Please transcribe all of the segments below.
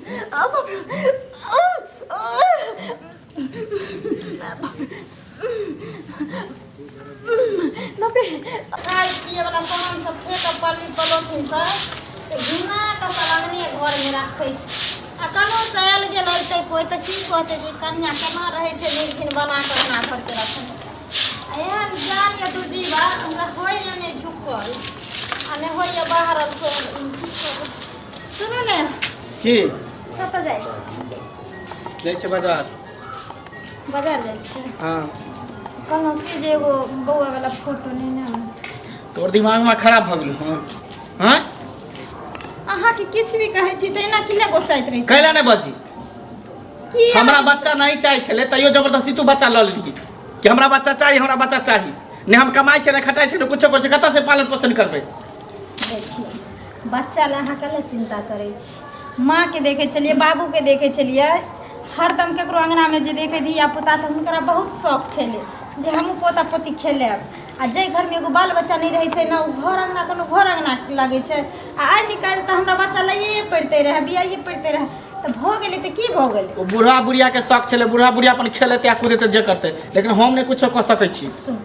बाप रे बाप रे। खाय पिए वाला सामान सब फेंक पल्ली पलोथिन सब तऽ घिना कऽ सब अंगने घरमे राखै छै। आ कनो से आयल गेल अयतै कोइ तऽ की कहतै जे कनिया केना रहै छै निर्घिन बना कऽ अंगना घरके रखने। आ एहन जान यऽ दुर्जीवा हमरा होइए नहि झुकल आ नहि होइए बाहर की कहू। सुनू ने। की? कतऽ जाइ छी? जाइ छै बाजार। बाजार जाइ छी? हाँ। कहलहुँ कि जे एगो बौआ वाला फोटो नहि ने। तोर दिमाग में खराब भऽ गेल हँ? हाँ? अहाँके किछु भी कहै छी तऽ एना किला गोसाइत रहै छी? कैला नहि बजी? की हमरा बच्चा नहीं चाही छलै तैयो जबरदस्ती तू बच्चा लऽ लेलही कि हमरा बच्चा चाही, हमरा बच्चा चाही। नहि हम कमाइ छै, नहि खटाइ छै, नहि कुछो करै छै, कतऽ से पालन पोषण करबै? देखियौ, बच्चा लए अहाँ कले चिन्ता करै छी? माँके देखै छलियै, बाबूके देखै छलियै, हरदम ककरो अङ्गनामे जे देखै धिया पुता तऽ हुनकरा बहुत शौक छलै जे हमहूँ पोता पोती खेलायब। आ जाहि घरमे एगो बाल बच्चा नहि रहै छै ने, ओ घर अङ्गना कोनो घर अङ्गना लागै छै? आ आइ निकालि तऽ हमरा बच्चा लैए पड़िते रहए, बियाइए पड़िते रहए, तऽ भऽ गेलै तऽ की भऽ गेलै? ओ बूढ़ा बुढ़ियाके शौक छलै, बूढ़ा बुढ़िया अपन खेलेतै आ कुदेतै जे करतै, लेकिन हम नहि कुछो कऽ सकै छी। सुन,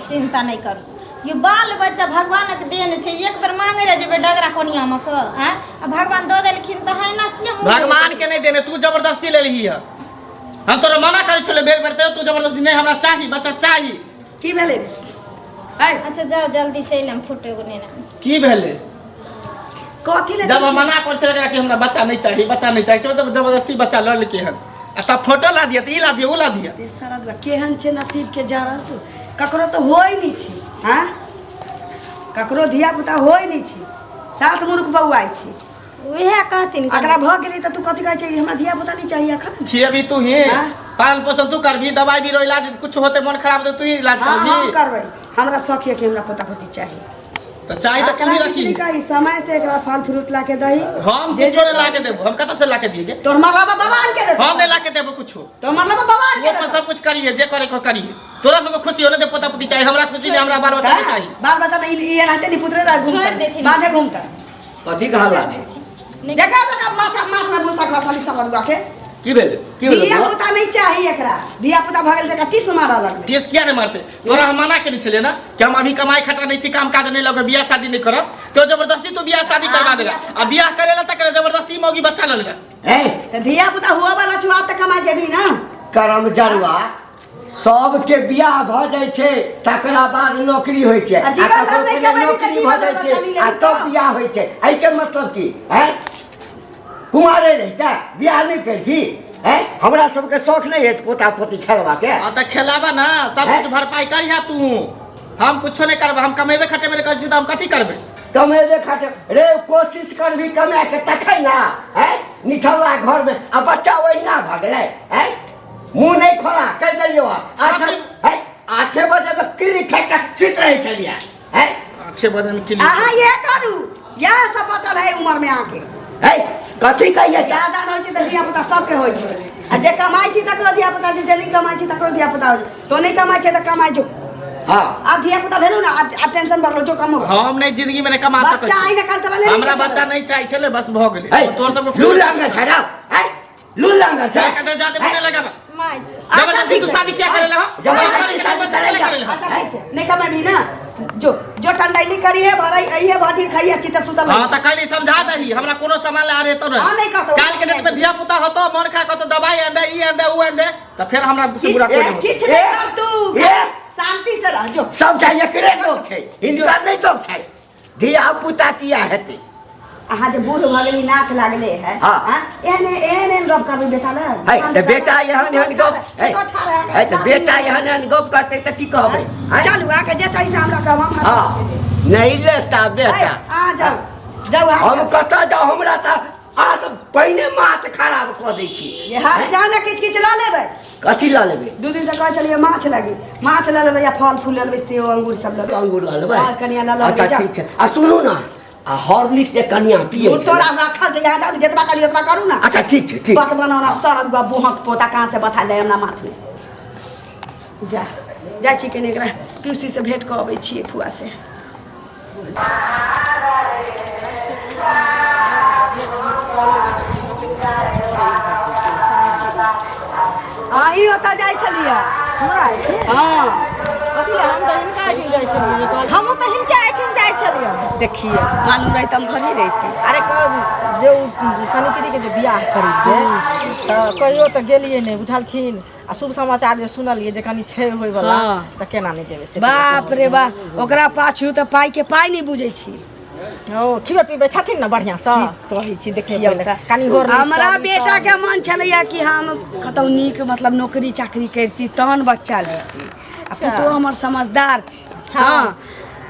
चिन्ता नहि करू। यो बाल बच्चा भगवानक देन छै। एक बेर मांगे लए जेबै डगरा कोनियामे कऽ आँय, आ भगवान दऽ देलखिन तऽ एना किया मुँह भगवान के नहीं देने, तू जबरदस्ती ले ली है। हम तोरा मना करै छले बेर बेर, तैयो तू जबरदस्ती नहीं, हमरा चाही बच्चा चाही। की भेलै रे? ऐ अच्छा जाओ जल्दी चलि आम, फोटो एगो नेने आम। की भेलै? कथी ले? जब हम मना कर छले कि हमरा बच्चा नहीं चाही, बच्चा नहीं चाही, तो जबरदस्ती बच्चा लऽ लेके हन आ तब फोटो ला दिया, तऽ ई ला दिया, उ ला दिया। ते सारा दुआ केहन छै नसीब के जड़ल, तू ककरो तऽ होइ नहि छै। हाँ, ककरो धिया पुता होइ नहि छै, सात मुर्ख बौआइ छै। उएह कहथिन। एकरा भऽ गेलै तऽ तू कथी कहै छै, हमरा धिया पुता नहि चाही एखन? खिएबी तू ही? हाँ? पालन पोषण तू करबी, दवाई भी इलाज कुछ होते, मन खराब होते तू ही इलाज हाँ, हम करबी? करबै। हमरा शौक यऽ कि हमरा पोता पोती चाही। तऽ चाही तऽ तू ही एकरा रखी। किछु नहि कही, समय से एकरा फल फ्रूट ला के दही। हम जे कुछो जे नहीं लाके देबो। हम कतऽ से लाके दिए? तोहर मरलाबा बाबा आन के देतौ। हम नहीं लाके देबो कुछो। तोहर मरलाबा बाबा आन तू के अपन देतौ। सब कुछ करिए, जे करे को करिए। तोरा सबके खुशी हो ना जे पोता पोती चाही, हमरा खुशी नहीं, हमरा बाल बच्चा नहीं चाही। बाल बच्चा नहीं, ई एनाहिते नहीं पुत्रे रह घूमता, छोड़ देथिन। बाझे घूमता। कथी के हल्ला छै? देखा देखा, माथा माथ में भूसा खसली सब दुआ के। की भेलै? की भेलै धिया बौआ? पुता नहीं चाही एकरा। धिया पुता भऽ गेल तऽ एकरा टीस मारऽ लगलै। टेस किया नहीं मारते? तोरा हम मना केने छलियै ना कि हम अभी कमाई खटा नहीं छी, काम काज नहीं लगै, बियाह शादी नहीं करब, तो जबरदस्ती तू बियाह शादी करवा देला आ बियाह करे ला तक जबरदस्ती मौगी बच्चा ल लेला। ए तऽ धिया पुता हुआ वाला छौ, आब तऽ कमा जेबही ना। करम जरुआ, सबके बियाह भऽ जाइ छै तकरा बाद नौकरी होइ छै, आ जीवन आ भर नहि ककरो पहिले कमेबही तऽ नौकरी जीवन भऽ जाइ भर छै बच्चा नहि आ लेबही तब तऽ। बियाह होइ छै। एहिके मतलब की है? कुमारे रहिता बियाह नहि करती है? हमरा सबके शौक नहि अछि पोता पोती खेलबाके। हाँ तऽ खेलाबा ना सब हैं? कुछ भरपाई करिहा तू। हम कुछो नहीं करबै, हम कमेबे खटेबे नहीं करै छी तऽ हम कथी करबै? कमेबे खटे रे, कोशिश करबी कमा के तखन ना है। निठल्ला घरमे आ बच्चा ओहिना भऽ गेलै है। मुँह नहि खोला कहि देलियौ। आठ है, 8 बजे मे किल्ली ठोकि कऽ सुति रहै छलियै है। 8 बजे में किल्ली? अहाँ इएह करू, इएह सब बचल है उमर में अहाँके। है, कथी कहियै तऽ? ज्यादा रहै छै तऽ धिया पुता सबके होइ छै। आ जे कमाइ छै तकरो धिया पुता छै, जे नहि कमाइ छै तकरो धिया पुता होइ छै। तो नहि कमाइ छै तऽ कमाइ जो। हाँ। आब धिया पुता भेलौ ने, आब टेंशन बढ़लो, जो कमो। हम नहीं जिंदगी में नहीं कमा सकै बच्चा छी। आइ ने काल्हि तऽ भले हमरा बच्चा नहीं चाही छलै, बस भऽ गेलै। है, तोर सबके लूल लांगर छै रे, है, लूल लांगर छै। कतऽ जाते मुँह नहीं लगाबा। माय छौ। अच्छा, जबरदस्ती ठीक तू छै। शादी किया करे ला? जबरदस्ती शादी करे ला। अच्छा ठीक छै, नहि कमेबही ना, जो जो ठंडाइली करी है भराई आई है भाटी खाई अच्छी तरह सुतल। हाँ तऽ काल्हि समझा दही, हमरा कोनो सामान ला रे तो नहीं। हाँ, नहीं कहतौ। काल्हि के डेट में धिया पुता होतो, मन खा कहतो दवाई आन दे, ई आन दे, ऊ आन दे, तऽ फेर हमरा से बुरा कोई नहीं होतो। किछु नहि कर तू, ए। शांति से रह जो। सबटा एकरे दोख छै, हिनकर नहि दोख छै। धिया पुता किया हेतै? अहाँ जे बूढ़ भऽ गेली, नाक लागले है। हाँ। हाँ? एहन एहन एहन गप करबै बेटा ले? है तऽ बेटा एहन एहन गप है, है तऽ बेटा एहन एहन गप करतै तऽ की कहबै? हैं? चलू, अहाँके जे चाही से हमरा कहब, हम हाँ, नहि लेता बेटा। अहाँ जाउ जाउ अहाँ। हम कतऽ जाउ? हमरा तऽ अहाँ सब पहिने माथ खराब कऽ दै छी। ये हाथ जाउ ने, किछु किछु लऽ लेबै। कथी लऽ लेबै? 2 दिन से कहै छलियै माछ लगी, माछ लऽ लेबै या फल फूल लऽ लेबै, सेब अंगूर सब लऽ लेबै। अंगूर लऽ लेबै? हाँ, कनिया लऽ लेबै, अच्छा जाउ। ठीक छै। आ सुनू ने, आ हॉर्लिक्स जे कनिया पियै ओ छै तोरा राखल छै, यहाँ जाउ, जतबा करी ओतबा करू ना। अच्छा ठीक छै, ठीक बस छै। बनाना सरद बा बुहक पोता कहाँ से बता ले हमरा माथ में। जा जाइ छी कनि एकरा पीयूसी से भेंट कऽ अबै छियै फुआ से। अहीं ओतऽ जाइ छलियै। हमरा एहिठाम? हँ। कथी लए? हम तऽ हिनका एहिठाम जाइ छलियै। हमहूँ तऽ हिनके एहिठाम जाइ छलियै। देखिए, मालूम रही तऽ हम घरे रहिती। अरे जे ओ शनिचरीके जे बियाह करेलियै तऽ कहियो तऽ गेलियै नहि, बुझलखिन? आ शुभ समाचार जे सुनलियै जे कनि छै होइवला, तऽ केना नहि जेबै से? बाप रे बाप, ओकरा पाछू तऽ पाइ के पाइ नहि बुझै छी। ओ खिबै पिबै छथिन ने बढ़िआँसँ? कहै छी, देखियौ, कनि होर हमरा बेटा के मन छलैया कि हम कतौ नीक मतलब नौकरी चाकरी करती तहन बच्चा लेती। आ पुतोह हमर समझदार छै। हँ,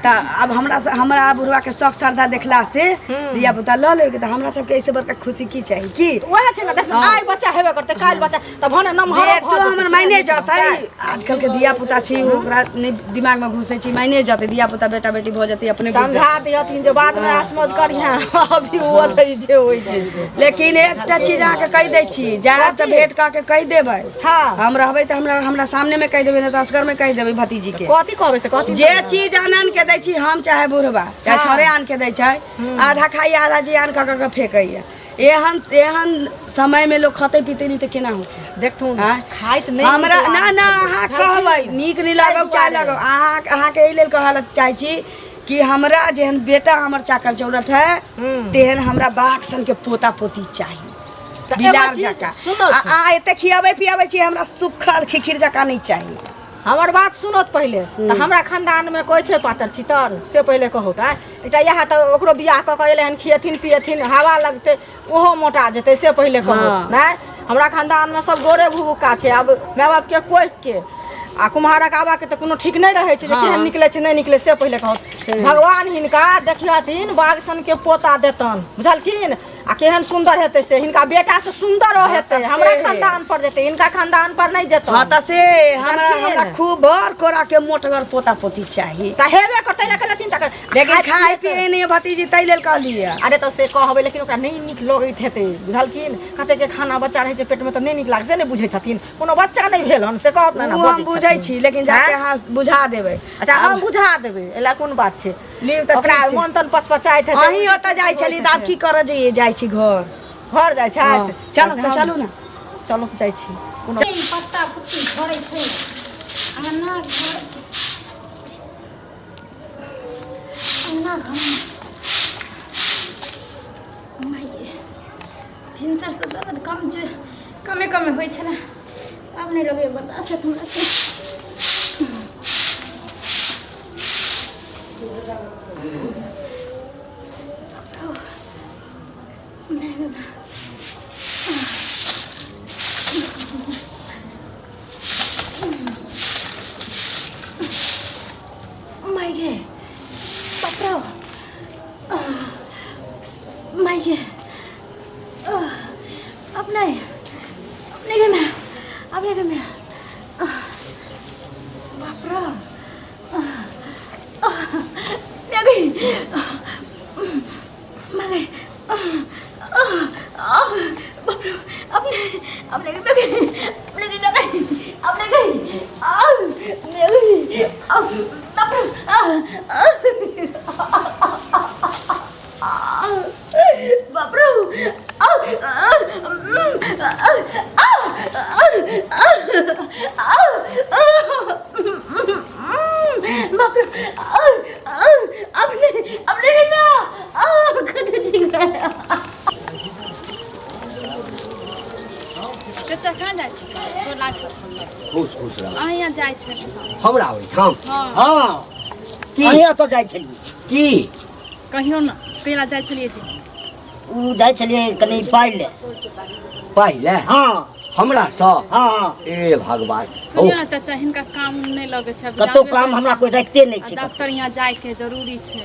तऽ आब हमरा हमरा बुढ़वा के शौक श्रद्धा देखला से धिया पुता लऽ लेलकै, तऽ हमरा सबके एहिसँ बड़का खुशी की चाही? की वएह छै ने, देख, आइ बच्चा हेबे करतै, काल्हि बच्चा तऽ भने नमहर बेटो हमर मायने जतै। आजकल के धिया पुता छै, ओकरा नहि दिमाग में घुसै छै। मायने जतै, धिया पुता बेटा बेटी भऽ जेतै अपने बुझि समझा दिहथिन जे बादमे आसमज करिहे, अभी ओ दै जे होइ छै से। लेकिन एकटा चीज अहाँके कहि दै छी, जायब तऽ भेंट कऽ के कहि देबै। हम रहबै तऽ हमरा हमरा सामने में कहि देबै, नहि तऽ असगर में कहि देबै भतीजी के। कथी कहबै से कथी? जे चीज आन आन के दै छी हम, चाहे बुढ़बा चाहे छौड़े आन के दै छै, आधा खाइए आधा जियान कऽ कऽ के फेकैए। एहन एहन समय में लोग खतै पीतै नहि तऽ केना होतै? देखथुन, आँय? खाइत नहि हमरा नीक ना लागै ना छै। अहाँ कहबै नीक नहि लागौ चाहे दुआरे। लागौ, अहाँ अहाँके एहि लेल कहऽ चाहै छी कि हमरा जेहन बेटा हमर चाकर चौरठ है, तेहन हमरा बाघ सन के पोता पोती चाही। तऽ एगो बिलार चीज जकाँ सुनू। आ एते खियाबै पियाबै छी, हमरा सुखल खिखिर जकाँ नहि चाही। हमर बात सुनत पहिले तऽ। हमरा खानदानमे कहै छै पातर छितर, से पहिले कहू तऽ। एकटा इएह तऽ ओकरो बियाह कऽ कऽ एलै हन, खिएथिन पिएथिन, हवा लगतै, ओहो मोटा जेतै, से पहिले कहू। नहि, हमरा खानदानमे सब गोरे भुभुक्का छै। आब माय बापके कोखिके आ कुम्हारक आबाके तऽ कोनो ठीक नहि रहै छै जे केहन निकलै छै नहि निकलै, से पहिले कहू। भगवान हिनका देखियथिन, बाघ सनके पोता देतन, बुझलखिन? आ केहन सुन्दर हेतै से, हिनका बेटा से सुन्दर ओ हेतै। हमरा खानदान पर जेतै, हिनका खानदान पर नहि जेतै। हँ, तऽ से हमरा बुझलखिन? हमरा खूब भर कोरा के मोटगर पोता पोती चाही। तऽ हेबे करतै ने, केना चिंता कर। लेकिन खाइ खाय पियै पिए नहि भतीजी, ताहि लेल कहलियै। अरे तऽ से कहबै, लेकिन ओकरा नहि नीक लगैत हेतै, बुझलखिन? कतेके खाना बच्चा रहै छै पेटमे तऽ नहि नीक लागै, से नहि बुझै छथिन। कोनो बच्चा नहि भेल हन से कहत ने। ओ हम बुझै छी, लेकिन जाके अहाँ बुझा देबै। अच्छा, हम बुझा देबै, एहि लए कोन बात छै? लिउ तऽ। ओकरा ठीक छै। मन तन पचपचाइत हेतै। अहीं ओतऽ जाइ छली तऽ आब की करऽ जइयै? जाइ छी घर। घर जाइ छथि? चलू तऽ, चलू ने। चलू, जाइ छी कोनो पत्ता पुत्ती झड़ै छै अंगना घर, अंगना घर माय। भिनसरसँ दर्द कम जे कमे कमे होइ छलै, आब नहि लगैए बर्दाश्त हैत हमरा से। माय गे, बाप रे, माय गे, अब नहीं, अब नहीं गई मैं, अब नहीं गई मैं। बाप रे, मैं गई, मैं गई, बाप रे, अब नहीं, अब नहीं गई, मैं गई, अब नहीं गई, मैं गई, अब नहीं गई, मैं गई, अब बाप रे, बाप रे, बाप रे, अब नहीं, अब नहीं ना, खुद जी गया। चाचा, कहाँ जाइ छी? गोर लागै छी। खुश खुश रह। अहाँ यहाँ जाइ छलियै? हमरा ओहिठाम? हँ। हँ। की? अहीं ओतऽ जाइ छलियै। की? कहियो ने, कहिया जाइ छलियै जी? ओ जाइ छलियै कनि पाइ ले। पहिले? हँ। हमरा सँ? हँ। ए भगवान! सुनियो ने चाचा, हिनका काम उम नहि लगै छै अभी। कतहु जानबे काम करै हमरा छी। कोइ राखिते नहि आ छै। डॉक्टर यहाँ जाइके जरूरी छै,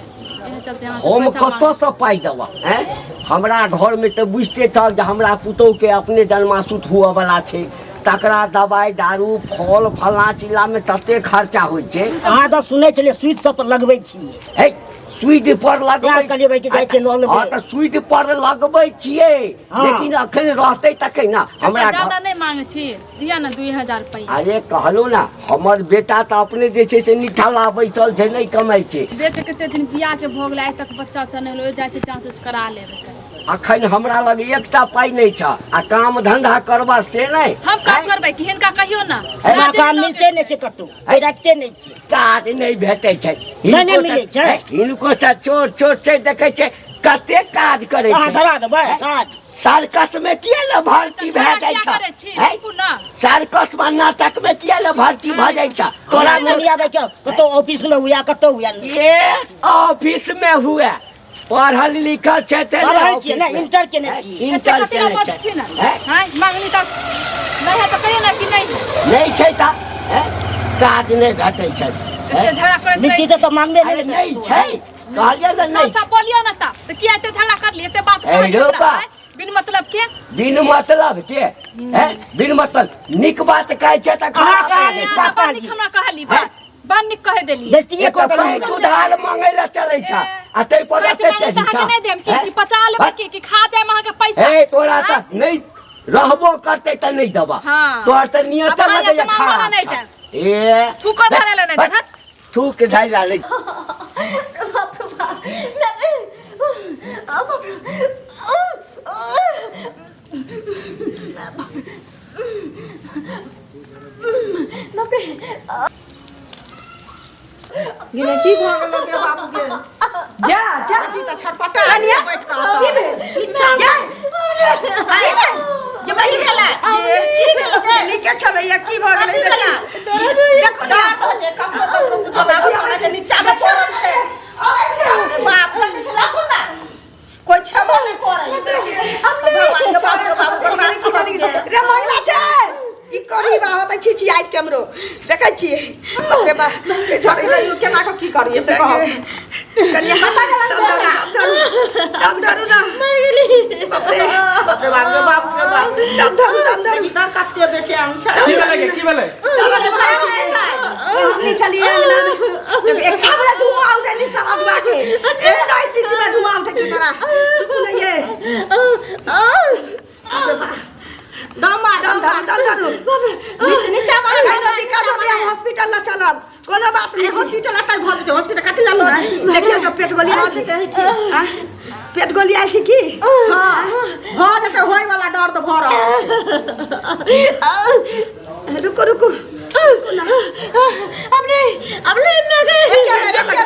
इएह चलते अहाँ से हम पैसा मांगै। कतऽसँ पाइ देबह? आँय, हमरा घरमे तऽ बुझिते छह जे हमरा पुतोहुके अपने जन्मासुत हुअवला छै, तकरा दबाइ दारू फल फल्लाँ चिल्लाँमे तते खर्चा होइ छै। अहाँ तऽ सुनै छलियै सुइत सब पर लगबै छियै। हे, सुइद पर लगबै। तैं कहलियै भाइ कि जाइ छियै लऽ लेबै। हँ, तऽ सुइद पर लगबै छियै। हँ। लेकिन अखन रहतै तखन ने हमरा चाचा, घर। ज्यादा नहि मांगै छी, दिअ ने 2000 रुपैआ। अरे कहलहुँ ने, हमर बेटा तऽ अपने जे छै से निठल्ला बैसल छै, नहि कमाइ छै। देख, कते दिन बियाहके भऽ गेलै, आइ तक बच्चा उच्चा नहि होलै। जाइ छै जाँच उच करा लेबै। अखन हमरा लग एकटा पाइ नहि छ आ काम धंधा करबा से नहि। हम काम करबै कि हिनका कहियो ना। हमरा काम मिलते नहि छै कतौ, रखते नहि छै। काज नहि भेटै छै। नहि, नहि मिलै छै। हिनको से चोर चोर छै, देखै छै कते काज करै अहाँ छै। धरा देबै काज। सर्कस में किया ने भर्ती भए जाइ किया छ? करै छी? हैं? रुकू ना। सर्कस में नाटक में किया ने भर्ती भए जाइ छ? तोरा नहीं आबै छौ कतौ ऑफिस में हुआ, कतौ हुआ। ये ऑफिस में हुआ, पढ़ल लिखल छै ते पढ़ल छियै ने, इंटर केने छियै। इंटर एते कथी केने लए छै। बजै छी ने? हैं? हैं? मांगनी तऽ नहि है तऽ कहियौ ने कि नहि है। नहि छै तऽ हैं? काज नहि भेटै छै। एते झगड़ा करैत मिलती रहै तऽ मांगबे अरे नहि नहि छै, कहलियै ने नहि सब सब बोलियौ ने तऽ किया एते झगड़ा करली, एते बात ए, कहलियै रौ हमरा, बा। हैं? बिन मतलब के? बिन मतलब के? हैं? बिन मतलब नीक बात कहै छै तऽ अहाँ खराब कहाँ लागै नीक छै। अहाँ बड़ नीक हमरा कहली, बात बड़ नीक कहि देली। बेइज्जतिये एक कऽ देलहुँ। पैंच उधार मांगै लए चलै छ आ ताहि पर पैंच एते मांगू तऽ टेढ़ी अहाँके छ। नहि देम हैं? कि पचा लेबै कि खा जायब अहाँके पैसा? ए तोरा तऽ नहि रहबो करतै तऽ नहि देबऽ। हाँ। तोहर तऽ नियत आब अहाँ लगैया सामान वाला खराब नहि छ। जायब। ए थूको धरै लए नहि देब, हट। थूक धरै लए नहि। बाप रे बाप, बाप रे बाप रे। गिने की भऽ गेल गे बाबू के? जा जा की तऽ छटपटा छै बैठ कऽ। की भेल? जा। अरे जे बही भेलै। की भेल गे? नीके छलैया, की भऽ गेलै? देखो ना। दर्द होइ छै ककरो तकरो कुछो लागल छै जे नीचा मे पड़ल छै। बाप जल्दी से लाथुन ना, कोइ छेबो नहि करै। भगवान के बाप रे बाप, बर्दाश्त खतम गेल। रे मंगला छै की करी बा होतै छिछि आइ के हमरो देखै छी। बाप रे बा, के धरै छै। केना कऽ की करियै से कहू। कनिया हटा गेला, दम धरू, दम धरू ना। मर गेली। बाप रे बाप रे बाप रे बाप रे बाप, दम धरू, दम धरू। तऽ कते बेचैन छै। की भेलै गे, की भेलै? हमनी छलियै अंगना में, एक आबे धुआं उठै नी सारा दुआ के। एहन स्थिति में धुआं उठै छै तोरा। रुकू ने ये। दम मार, दम धरू, दम धरू। नीचा मार। कोनो दिक्कत होतै हम हॉस्पिटल ल चलब, कोनो बात नहि। हॉस्पिटल एतै भऽ जेतै, हॉस्पिटल कथी लए लऽ जेतै? देखियौ तऽ पेट गोली आयल छै। आँय? पेट गोली आयल छै की? हँ भऽ जेतै, होय वाला डर तऽ भऽ रहल छै। रुकू रुकू। अब नहीं, अब नहीं, मैं गई। चल लगे।